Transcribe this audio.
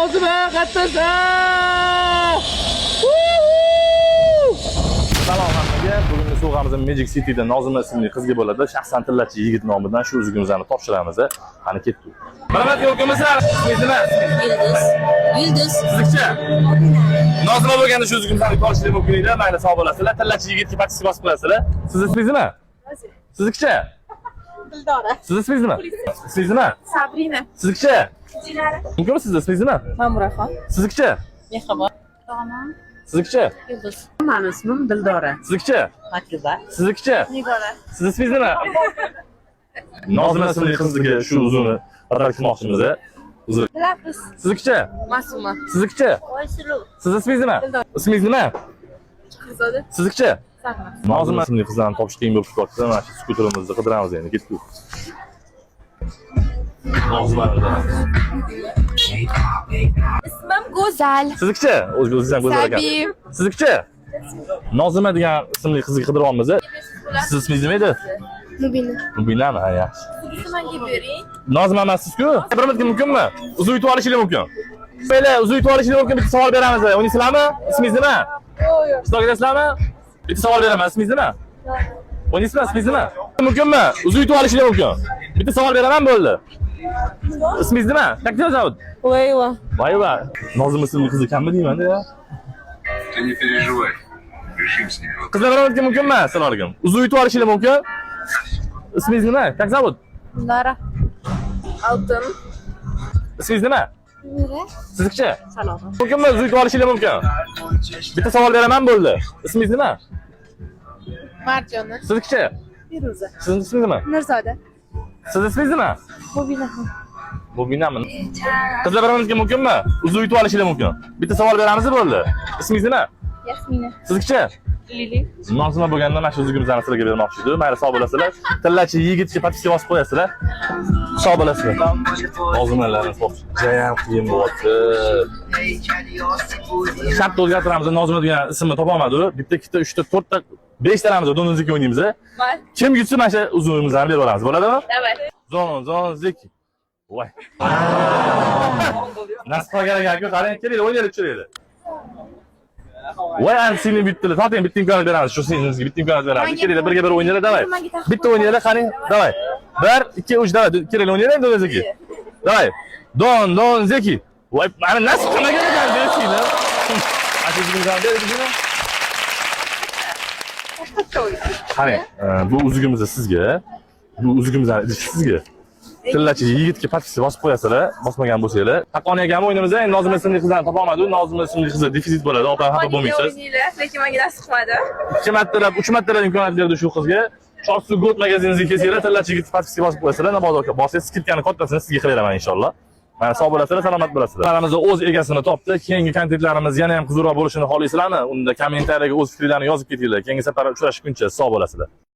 Nozima, qayerdasan? Salom hammaga. Bugungi sovg'amiz Magic Cityda Nozima ismli qizga bo'ladi. Shaxsan tillachi yigit nomidan shu uzugimizni topshiramiz. Qani, ketdik. Marhamat, yo'qmisizlar? Ismingiz nima? Yulduz. Yulduz. Siznikchi? Nozima bo'lganda shu uzugimizni ko'rishingiz mumkin edi. Mayli, sog' bo'lasizlar. Tillachi yigitga подписка bosib qo'yasizlar. Siz ismingiz nima? Siznikchi? Dildora. Siz ismingiz nima? Ismingiz nima? Sabrina. Siznikchi? Dinara. Mumkinmi, sizni ismingiz nima? Mamuraxon. Siznikchi? Mehribon. Siznikchi? Yulduz. Mani ismim Dildora. Siznikchi? Matluba. Siznikchi? Nigora. Siz ismingiz nima? Nozima ismli qizga shu uzunni подарок qilmoqchimiz. Uzr. Dilafruz. Siznikchi? Ma'suma. Siznikchi? Oysuluv. Siz ismingiz nima? Ismingiz nima? Chehrizoda. Siznikchi? Sarma. Nozima ismli qizlarni topish qiyin bo'lib ketdi. Mana shu skuterimizni qidiramiz endi. Ketdik. Nozima. Ismim Go'zal. Siznikchi? O'zingiz ham go'zal ekan. Sabi. Siznikchi? Nozima degan ismli qizni qidiryapmiz. Siz ismingiz nima edi? Mubina. Mubinami? Ha, yaxshi. Menga bering. Nozima emassiz-ku? Bir minutga mumkinmi? Uzuk yutib olishingiz mumkin. Mayli, uzuk yutib olishingiz mumkin. Bitta savol beramiz. O'ynaysizlarmi? Ismingiz nima? Yo'q, yo'q. Ishtirok etasizlarmi? Bitta savol beraman. Ismingiz nima? O'ynaysizmi? Ismingiz nima? Mumkinmi? Uzuk yutib olishingiz mumkin. Bitta savol beraman, bo'ldi. Ismingiz nima? Как тебя зовут? Leyla. Voy va. Nozima ismli qiz ekanmi deyman-da. Ты не переживай. Решим с ними. Qizlar, bir minutga mumkinmi? Assalomu alaykum. Uzuk yutib olishingiz mumkin. Ismingiz nima? Как зовут? Nora. Oltin. Ismingiz nima? Mira. Siznikchi? Salom. Mumkinmi? Uzuk yutib olishingiz mumkin. Bitta savol beraman, bo'ldi. Ismingiz nima? Marjona. Siznikchi? Feruza. Sizni ismingiz nima? Nurzoda. Sizni ismingiz nima? Mubina. Mubinami? Qizlar, bir minutga mumkinmi? Uzuk yutib olishingiz mumkin. Bitta savol beramiz, bo'ldi. Ismingiz nima? Yasmina. Siznikchi? Lili. Nozima bo'lganda mana shu uzugimizni sizlarga bermoqchi edim. Mayli, sog' bo'lasizlar. Tillachi yigitga подписка bosib qo'yasizlar. Sog' bo'lasizlar. Nozimalarni topish judayam qiyin bo'lyapti. Shartni o'zgartiramiz. Nozima degan ismni topolmadi. Bitta, ikkita, uchta, to'rtta, beshtalamiz Donuziki o'ynaymiz. Mayli. Kim yutsa, mana shu uzugimizni berib yuboramiz. Bo'ladimi? Давай. Zon, zon, zeki. Voy. Nasib qilgan ekan-ku, qarang, kelinglar, o'ynaylik, tushiraylik. Voy, ana singlim yutdilar. Toting, bitta imkoniyat beramiz. Shu singlingizga bitta imkoniyat beramiz. Kelinglar, birga bir o'ynaylik, давай. Bitta o'ynaylik, qarang, давай. Bir, ikki, uch, давай. Kelinglar, o'ynaylik, don zeki. Давай. Don, don, zeki. Voy, mana nasib qilmagan ekan, deysizlar. Ana shu uzugimizni berdik. Qarang, bu uzugimizni sizga, bu uzugimizni idishi sizga. Tillachi yigitga подписка bosib qo'yasizlar, bosmagan bo'lsanglar. Haqqoniy akam o'ynamiz, endi Nozima ismli qizlarni topolmadi. Nozima ismli qizlar defitsit bo'ladi, opam, xafa bo'lmaysiz. O'ynaylar, lekin menga nasib qilmadi. Ikki martalab, uch martalab imkoniyat berdi shu qizga. Chorsu Gold magaziningizga kelsanglar, tillachi yigitga подписка bosib qo'yasizlar, mabodo bossangiz, скидка ni kattasini sizga qilib beraman inshaalloh. Mana, sog' bo'lasizlar, salomat bo'lasizlar. Kanalimiz o'z egasini topdi. Keyingi kontentlarimiz yana ham qiziqroq bo'lishini xohlaysizlarmi? Unda kommentariyaga o'z fikringizni yozib ketinglar. Keyingi safar uchrashguncha sog' bo'lasizlar.